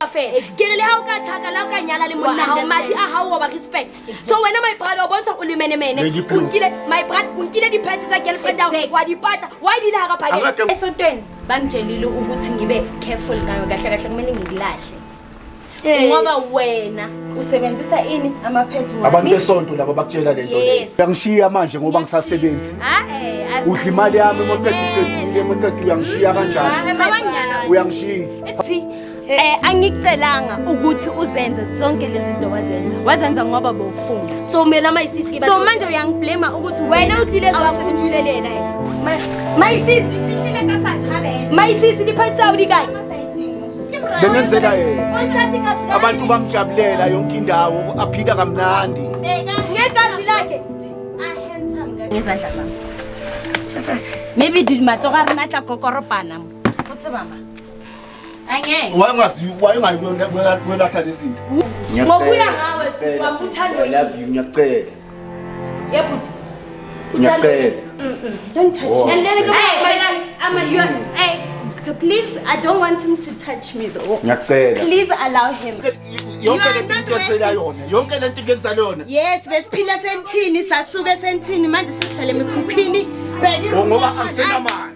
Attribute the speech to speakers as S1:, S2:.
S1: Fela ke re le ha o ka thaka la o ka nyala le monna hao, madi a hao wa ba respect. So wena, my brother, o bontsha o le menemene.
S2: Lady
S1: O
S2: Blue.
S1: nkile, my brother, o nkile di-pads tsa girlfriend ya hao, wa di pata, wa di ile hara bucket.
S3: Esontweni bangitshelile ukuthi ngibe careful ngayo. Kahle kahle kumele ngikulahle ngoba wena usebenzisa ini? Ama-pads wami.
S2: Abantu besonto laba bakutshela lento leyo.
S3: Yes.
S2: Uyangishiya manje ngoba ngisasebenzi. Udla imali yami, moqeda uqedile, moqeda uyangishiya kanjani? Uyangishiya.
S3: Ethi angikucelanga ukuthi uzenze zonke lezi zinto wazenza. Wazenza ngoba bowufuna.
S1: So mina, my sis, ke
S3: So manje uyangiblame ukuthi
S1: wena o tlile jwang o dule le yena? My sis, my sis, di-pads tsa hao di kae?
S2: Bengenzela yena.
S1: O nthathe ka
S2: Abantu bamjabulela yonke indawo, aphila kamnandi.
S1: Ngegazi lakhe.
S3: Ngezandla zami. Maybe di matsogo a rena a tla kokoropana mo. Go tseba ma. Angeke.
S2: Wayengazi wayengayi kuyolahla lezi zinto.
S1: Ngokuya ngawe, wami, uthando
S2: I love you, ngiyakucela.
S1: Yebhuti, uthando.
S2: Ngiyakucela.
S3: Don't touch me.
S1: And then
S3: Hey, but you are, hey, please, I don't want him to touch me though.
S2: Ngiyakucela.
S3: Please allow him.
S2: Yonke
S3: You
S2: le
S3: are
S2: nto
S3: not
S2: ngiyenzela
S3: worth
S2: yona, yonke le nto ngiyenzela yona.
S3: Yes, besiphila sentini, sasuke sentini, manje sesihlala emikhukhwini. Bheka
S2: Oh, ngoba
S3: i-room.
S2: angisenamali.